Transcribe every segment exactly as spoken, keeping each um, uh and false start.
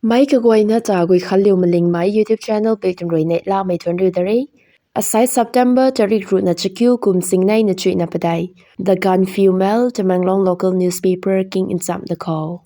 Mei kaguayna ta Guikhanliu Malingmei YouTube channel pei tun rui neihlamei thuanc riu da re. Asai September tarik ruhna chakiu kum singnei na chuihna padeih, The Gaanphiu Mail, Tamenglong local newspaper king nchamh da khou.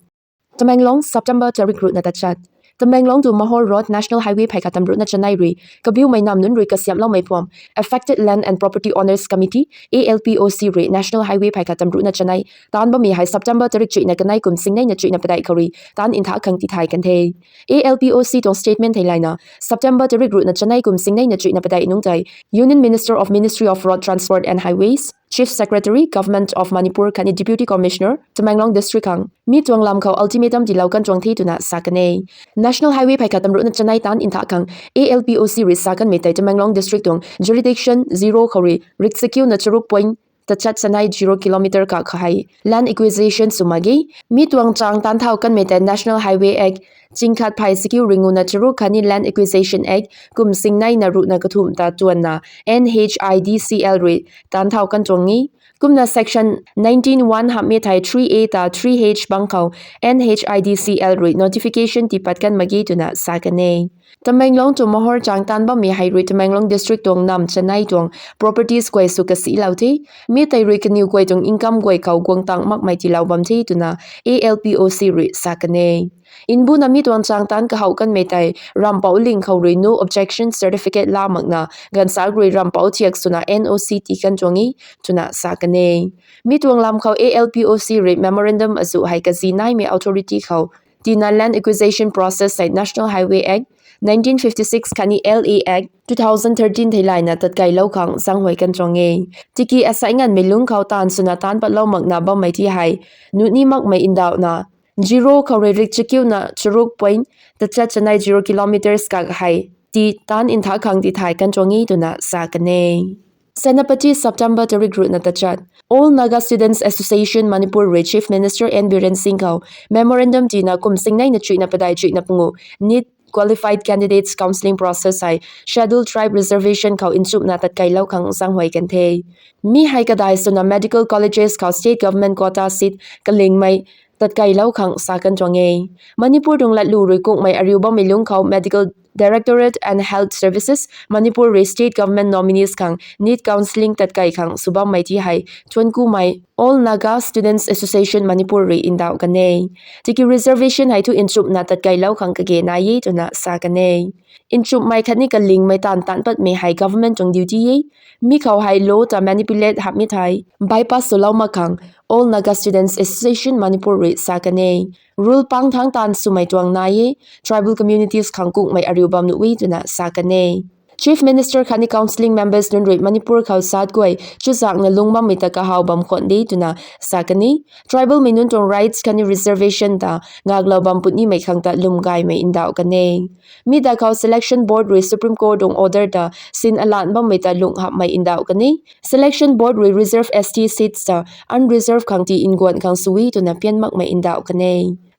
Tamenglong, September tarik ruhna tachat. Tamenglong to Mahor Road National Highway phey khat tamruhna chanei rui kabiumei nam nunc rui kasiamhloumei phuam, Affected Land and Property Owners Committee, A L P O C rui National Highway phey khat tamruhna chanei taanc bammei hei September tarik chuihna kanei kum singnei na chuihna padeih khou rui taanc ntha khang tithay kan the. A L P O C tuang statement theilayna, September tarik ruhna chanei kum singnei na chuihna padeih nungc tei Union Minister of Ministry of Road Transport and Highways, Chief Secretary, Government of Manipur khatni Deputy Commissioner, Tamenglong District khang mi tuang lam khou ultimatum tiilou kan tuang the twna sa kan e. National Highway phey khat tamruhna chanei taanc ntha khang A L P O C rui sa kanmei tei Tamenglong District tuang jurisdiction zero khou rui rikchakiuna charuk point tachat chanei zero kilometer ka khou hei land acquisition sw mak ge. Mi tuang chang taanc thau kanmei tei National Highway Act, chingkhat phey chakiu ringuna charuk khatni Land Acquisition Act, kum singnei na ruhna kathumh ta tuanna N H I D C L rui taanc thau kan tuang e. Kumna section nineteen one hamhmei thei three A ta three H bang khou N H I D C L rui notification tiipat kan mak ge twna sa kan e. Tamenglong to Mahor chang taanc bammei hei rui Tamenglong District tuang nam chanei tuang properties guay sw kasilou the. Mi tei rui kaniw guay tuang income guay khou guang tang makmei tiilou bam the twna A L P O C rui sa kan e. Nbuna mi tuang chang taanc kahaw kanmei tei rampouc ling khou rui no objection certificate la makna ganvsaekc rui rampouc thiak swna N O C tii kan tuang e twna sa kan e. Mi tuang lam khou A L P O C rui memorandum azuh hei kazi naimei authority khou tina land acquisition process hei National Highway Act nineteen fifty six khatni L A Act two thousand thirteen theilayna tatkeilou khang zaenghuay kan tuang e. Tiki asai nganvmei lungc khou taanv swna taanc patlou makna bammei ti hei nuh ni makmei ndauhna zero khou rui rikchakiuna charuk point tachat chanei zero kilometres kak hei tii taanc ntha khang tithay kan tuang e twna sa kan e. Senapati, September tarik ruhna tachat. All Naga Students Association Manipur rui Chief Minister N Biren Singh khou memorandum tiina kum singnei na chuihna padeih chuihna pangu NEET qualified candidates counselling process hei Scheduled Tribe Reservation khou nchumhna tatkeilou khang zaenghuay kan the. Mi hei kadai swna medical colleges khou state government quota seat kalingmei tatkeilou khang sa kan tuang e. Manipur tuang latlu rui kungmei ariu bammei lungc khou Medical Directorate and Health Services Manipur rui state government nominees khang NEET counselling tatkei khang sw bammei ti hei thuanckumei All Naga Students Association Manipur rui ndauh kan e. Tiki reservation hei thu nchumhna tatkeilou khang kage nai e twna sa kan e. Nchumhmei khatni kalingmei taanv taanc patmei hei government tuang duty e. Mi khou hei law ta manipulate hamhmei thei bypass swlou mak khang All Naga Students Association Manipur rui sa kan e. Rule pang thangc taanv swmei tuang nai e, tribal communities khang kungmei ariu bam nuh e twna sa kan e. Chief Minister khatni counselling members nunc rui Manipur khou sat guay chuzakna lungc bammei ta kahaw bam khwan de twna sa kan e. Tribalmei nunc tuang rights khatni reservation ta ngaklou bam putnimei khang ta lwm gaymei ndauh kan e. Mi da khou selection board rui Supreme Court tuang order ta sin alan bammei ta lungh hamhmei ndauh kan e. Selection board rui reserve S T seats ta unreserved khang tii nguan khang sw e twna pian makmei ndauh kan e.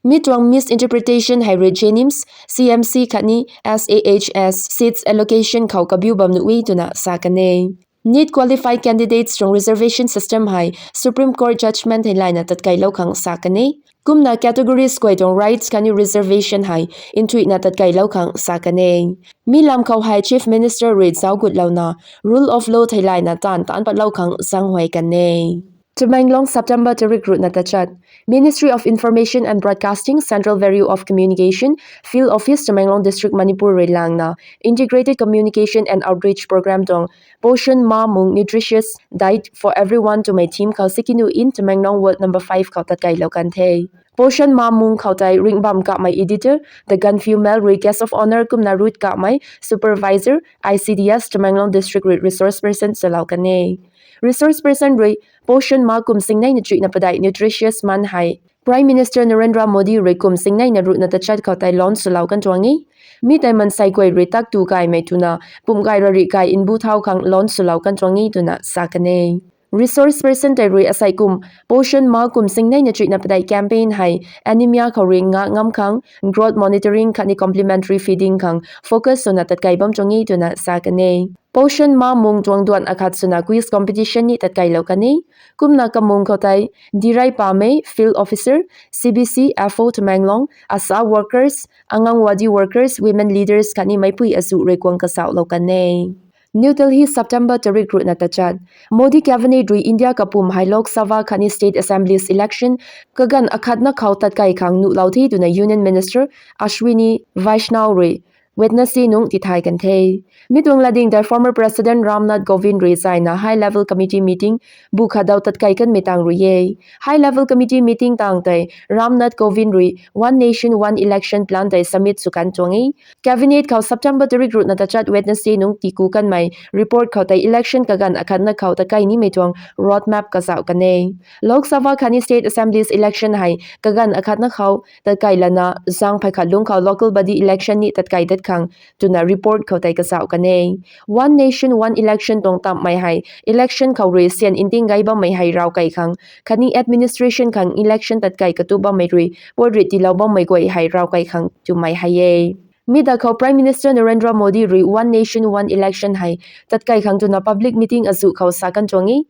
Mi tuang misinterpretation hei rui JNIMS, C M C khatni S A H S seats allocation khou kabiu bam nuh e twna sa kan e. NEET qualified candidates tuang reservation system hei Supreme Court judgment theilayna tatkeilou khang sa kan e. Kumna categories guay tuang rights khatni reservation hei nthuihna tatkeilou khang sa kan e. Mi lam khou hei Chief Minister rui zauc gutlouna rule of law theilayna taanv taanc patlou khang zaenghuay kan e. Tamenglong, September tarik ruhna tachat. Ministry of Information and Broadcasting, Central Bureau of Communication, Field Office, Tamenglong District, Manipur rui langna Integrated Communication and Outreach Program tuang Poshan Maah mung Nutritious Diet for Everyone twmei theme khou sikinu in Tamenglong Ward number five khou tatkeilou kan the. Poshan Maah mung khou tei Ringhbam Kamei, editor, The Gaanphiu Mail rui guest of honour, kumna Ruth Kamei, supervisor, I C D S, Tamenglong District rui resource person swlou kan e. Resource person rui Poshan Maah kum singneina chuihna padeih nutritious month hei Prime Minister Narendra Modi rui kum singneina ruhna tachat khou tei launch swlou kan tuang e. Mi tei mansei guay rui tak tu kaimei twna pumh kai rarih kai mbu thau khang launch swlou kan tuang e twna sa kan e. Resource person tei rui asei kum Poshan Maah kum singneina chuihna padeih campaign hei anemia khou rui nga ngam khang, growth monitoring khatni complementary feeding khang focus swna tatkai bam tuang e twna sa kan e. Poshan Maah mung tuang duan akhat swna quiz competition ni tatkailou kan e. Kumna kamung khou tei Dirai Pamei, Field Officer, C B C F O Tamenglong, ASHA workers, Anganwadi workers, women leaders khatni meipui azuh rui kuang kazauhlou kan e. New Delhi, September tarik ruhna tachat. Modi cabinet rui India kapwm hei Lok Sabha khatni state assemblies election kaganv akhatna khou tatkai khang nuhlou the twna Union Minister Ashwini Vaishnaw rui Wednesday nungc tithay kan the. Mi tuang latdyng tei former President Ram Nath Kovind rui zayna high level committee meeting bu khatdaw tatkai kanmei tang rui e. High level committee meeting tang tei Ram Nath Kovind rui One Nation One Election plan tei submit sw kan tuang e. Cabinet khou September tarik ruhna tachat Wednesday nungc tiku kanmei report khou tei election kaganv akhatna khou tatkai nimei tuang roadmap kazauh kan e. Lok Sabha khatni state assemblies election hei kaganv akhatna khou tatkai lana zang phey khat lungc khou local body election ni tatkai dat khang twna report khou tei kazauh kan e. One Nation One Election tuang tammei hei election khou rui syan nting gay bammei hei raw kai khang khatni administration khang election tatkai katu bammei rui puat ri tiilou bammei guay hei raw kai khang twmei hei e. Mi da khou Prime Minister Narendra Modi rui One Nation One Election hei tatkai khang twna public meeting azuh khou sa kan tuang e.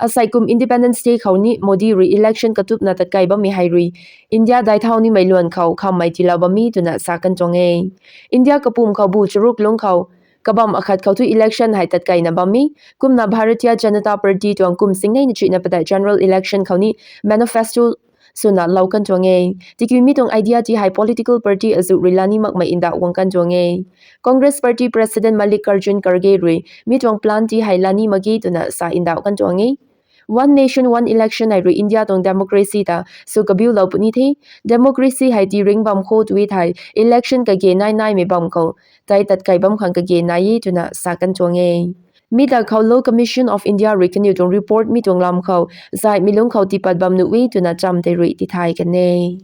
Asei kum Independence Day khou ni Modi rui election katupna tatkai bammei hei rui India daithau nimei luan khou khammei tiilou bam e twna sa kan tuang e. India kapwm khou bu charuk lungc khou kabam akhat khou thu election hei tatkaina bam e. Kumna Bharatiya Janata Party tuang kum singneina chuihna padeih general election khou ni manifesto swna lou kan tuang e. Tiki mi tuang idea ti hei political party azuh rui lani makmei ndauh guang kan tuang e. Congress Party President Mallikarjun Kharge rui mi tuang plan ti hei lani mak ge twna sa ndauh kan tuang e. One Nation One Election hei rui India tuang democracy ta sw kabiulou puni the. Democracy hei tii ring bam khou tui thei election kage nai naimei bam khou tei tatkai bam khang kage nai e twna sa kan tuang e. Mi da khou Law Commission of India rui kaniw tuang report mi tuang lam khou zaihmei lungc khou tiipat bam nuh e twna cham tei rui tithay kan e.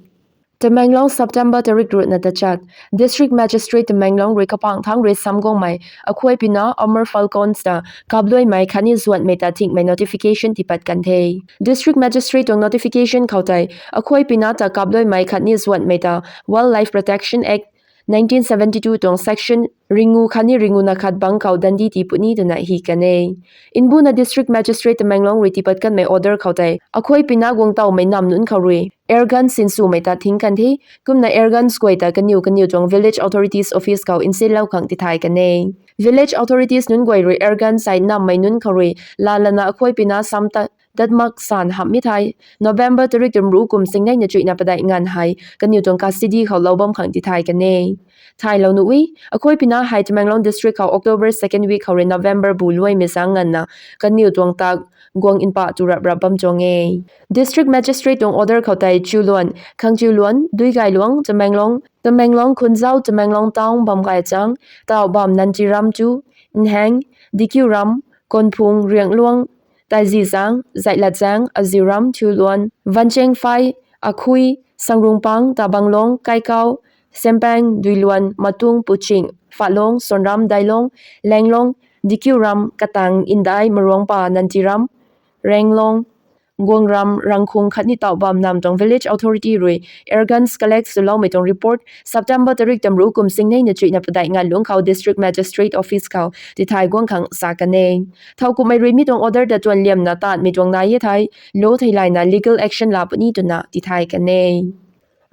Tamenglong, September tarik ruhna tachat. District Magistrate Tamenglong rui kapang thangc rui samguangmei akhuaipina Amur Falcons ta kapluaimei khatni zuanmei ta thingmei notification tiipat kan the. District Magistrate tuang notification khou tei akhuaipina ta kapluaimei khatni zuanmei ta Wildlife Protection Act nineteen seventy-two tuang section ringu khatni ringu na khat bang khou dandi tii puni twna hi kan e. Mbuna District Magistrate Tamenglong rui tiipat kanmei order khou tei akhuaipina guang tawmei nam nunc khou rui air gun sinswmei ta thing kan the. Kumna air guns guay ta kaniw kaniw tuang village authorities office khou nsinlou khang tithay kan e. Village authorities nunc guay rui air gun sai nammei nunc khou rui laalana akhuaipina sam ta dat mak san hamhmei thei November tarik tamru kum singneina chuihna padeih nganv hei kaniw tuang custody khou lou bam khang tithay kan e. Thaylou nuh e, akhuaipina hei Tamenglong District khou October second week khou rui November bu luaimei zang nganvna kaniw tuang tak guang npa tu rap rap bam tuang e. District Magistrate tuang order khou tei Chiuluan, Khangchiuluan, Duigailuang, Tamenglong, Tamenglong Khunzau, Tamenglong Town bam kai chang, Taubam, Nantiram tu, Nhang, Dikiuram, Konphung, Riangluang, Taizizang, Zaihlatzaeng, Aziuram, Thiuluan, Vanchengphai, Akhui, Sangrungpang, Tabanglong, Kaikau, Sempang, Duiluan, Matung, Puching, Phatlong, Sonram, Dailong, Lenglong, Dikiuram, Katang, Indai, Maruangpa, Nantiram, Renglong, Guangram, Rangkhung khatni Taubam nam tuang village authority rui air guns collect swloumei tuang report September tarik tamru kum singneina chuihna padeih nganv lungc khou District Magistrate Office khou tithay guang khang sa kan e. Thowkumhmei rui mi tuang order ta tuan liamna taanmei tuang nai e thei, law theilayna legal action laa puni twna tithay kan e.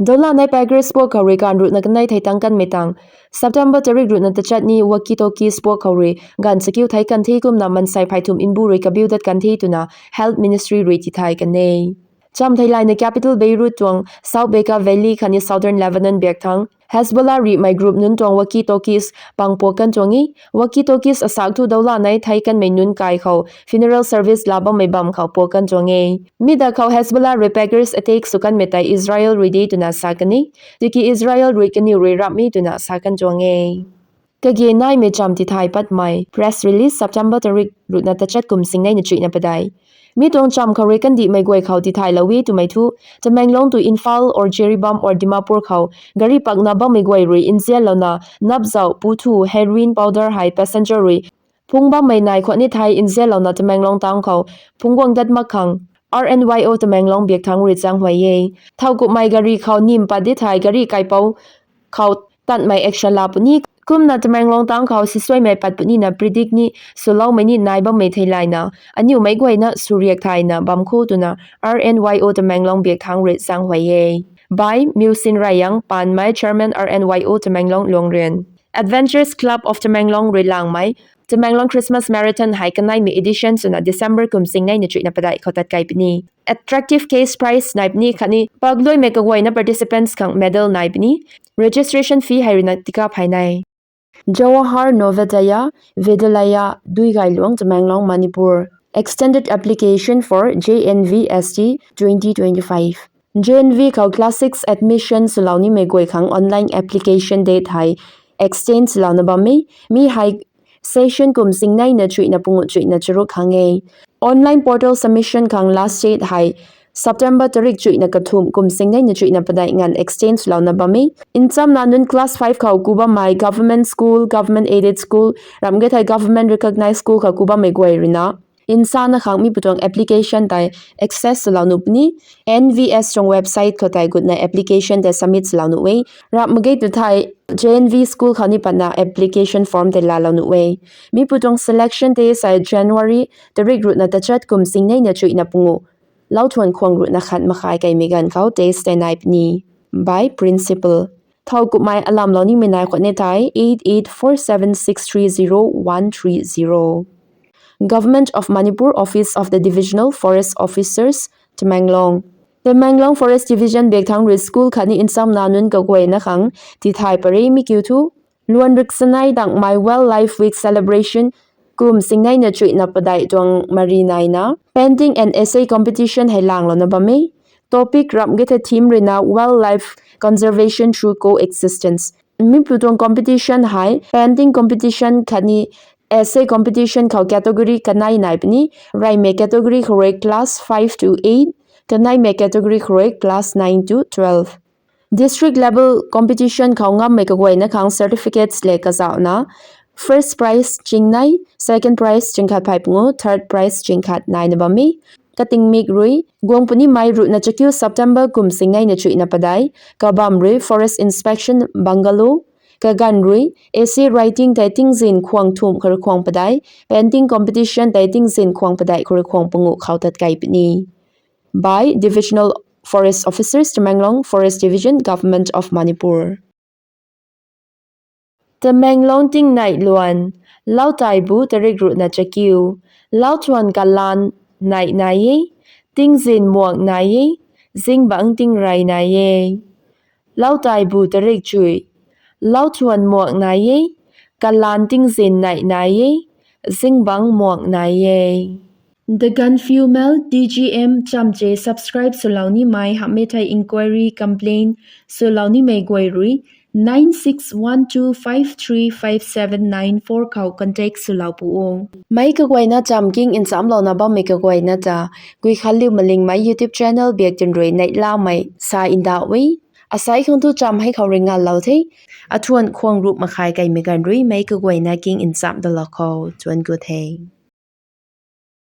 Dawlanei Packers Park khou rui ganv ruhna kanei thei tang kanmei tang September tarik ruhna tachat ni walkie-talkies park khou rui ganv chakiu thei kan the kumna mansei phey thum mbu rui kabiu dat kan the twna Health Ministry rui tithay kan e. Cham theilayna capital Beirut tuang South Bekaa Valley khatni Southern Lebanon biak thang Hezbollah rihmei group nunc tuang walkie-talkies pang puak kan tuang e. Walkie-talkies asak thu dawlanei thei kanmei nunc kai khou funeral service laa bammei bam khou puak kan tuang e. Mi da khou Hezbollah rui Packers attack sw kanmei tei Israel rui de twna sa kan e. Tiki Israel rui kaniw rui rapmei twna sa kan tuang e. Kage naimei cham tithay patmei. Press release September tarik ruhna tachat kum singneina chuihna padeih. Mi tuang cham khou rui kandihmei guay khou tithaylou e twmei thu, Tamenglong to Imphal or Jiribam or Dimapur khou gari pakna bammei guay rui nzianlouna napzauh pu thu heroin powder hei passenger rui phungc bammei nai khwan ni thei nzianlouna Tamenglong town khou phungc guang dat mak khang R N Y O Tamenglong biak thangc rui zaenghuay e. Thowkumhmei gari khou nim pat di thei gari kaipouc khou tanmei action la puni. Kumna Tamenglong town khou sisuaimei pat punina predict ni swloumei ni nai bammei theilayna aniu meic guayna swriak thayna bam kho twna R N Y O Tamenglong biak thangc rui zaenghuay e. By Musin Rayang, Panmei, Chairman R N Y O Tamenglong Luangrian. Adventurers Club of Tamenglong rui langmei Tamenglong Christmas Marathon hei kaneimei edition swna December kum singneina chuihna padeih khou tat kai puni. Attractive cash prize nai puni khatni pagluaimei kaguayna participants khang medal nai puni. Registration fee hei ruina tika phey nai. Jawahar Navodaya Vidyalaya, Duigailuang, Tamenglong, Manipur. Extended application for J N V S T twenty twenty-five. J N V khou class six admission swlou nimei guay khang online application date hei extend swlouna bam e. Mi hei session kum singneina chuihna pungu chuihna charuk khang e. Online portal submission khang last date hei September tarik chuihna kathumh kum singneina chuihna padeih nganv extend swlouna bam e. Nchamna nunc class five khou ku bammei government school, government aided school, ramh ge thei government recognized school khou ku bammei guay ruina nsana khang mi pu tuang application tei access swlou nuh puni. N V S tuang website khou tei gutna application tei submit swlou nuh e. Ramh mak ge tu thei J N V school khou ni patna application form tei laalou nuh e. Mi pu tuang selection tei sei January tarik ruhna tachat kum singneina chuihna pungu lauthuan khwang ruhna khat makhai kaimei ganv khou test tei nai puni. By principal. Thowkumhmei alamlou nimei nai khwan ni thei eight eight four seven six three zero one three zero. Government of Manipur, Office of the Divisional Forest Officers, Tamenglong. Tamenglong Forest Division biak thangc rui school khatni nchamna nunc kaguayna khang tithay pary mi kiu thu. Luan riksanei dangmei Wildlife Week celebration kum singneina chuihna padeih tuang mari naina painting and essay competition hei langlouna bam e. Topic ramh ge thei theme ruina Wildlife Conservation Through Coexistence. Mi pu tuang competition hei painting competition khatni essay competition khou category kanei nai puni. Reymei category khou rui class five to eight, kaneimei category khou rui class nine to twelve. District level competition khou ngammei kaguayna khang certificates le kazauhna first prize chingnei, second prize chingkhat phey pungu, third prize chingkhat naina bam e. Katingmik rui guang punimei ruhna chakiu September kum singneina chuihna padeih. Kabam rui Forest Inspection Bungalow. Kaganv rui essay writing tei tingzin khwang thumh khou rui khwang padeih, painting competition tei tingzin khwang padeih khou rui khwang pungu khou tat kai puni. By Divisional Forest Officers, Tamenglong Forest Division, Government of Manipur. Tamenglong tingnei luan, Lautaibu tarik ruhna chakiu, lauthuan kalan nei nai e, tingzin muak nai e, zingbangc tingrey nai e. Lautaibu tarik chuih, lauthuan muak nai e, kalan tingzin nei nai e, zingbangc muak nai e. The Gaanphiu Mail, T G M, chamche subscribe swlou nimei hamhmei thei inquiry, complaint swlou nimei guay rui nine six one two five three five seven nine four khou contact swlou pu o. Meic kaguayna chamv king nchamlouna bammei kaguayna ta Guikhanliu Malingmei YouTube channel biak tin rui neihlamei sa ndauh e. Asei khang thu chamv hei khou rui nganvlou the. Athuan khwang ruh makhai kaimei ganv rui meic kaguayna king nchamh dalou khou thuan ku the.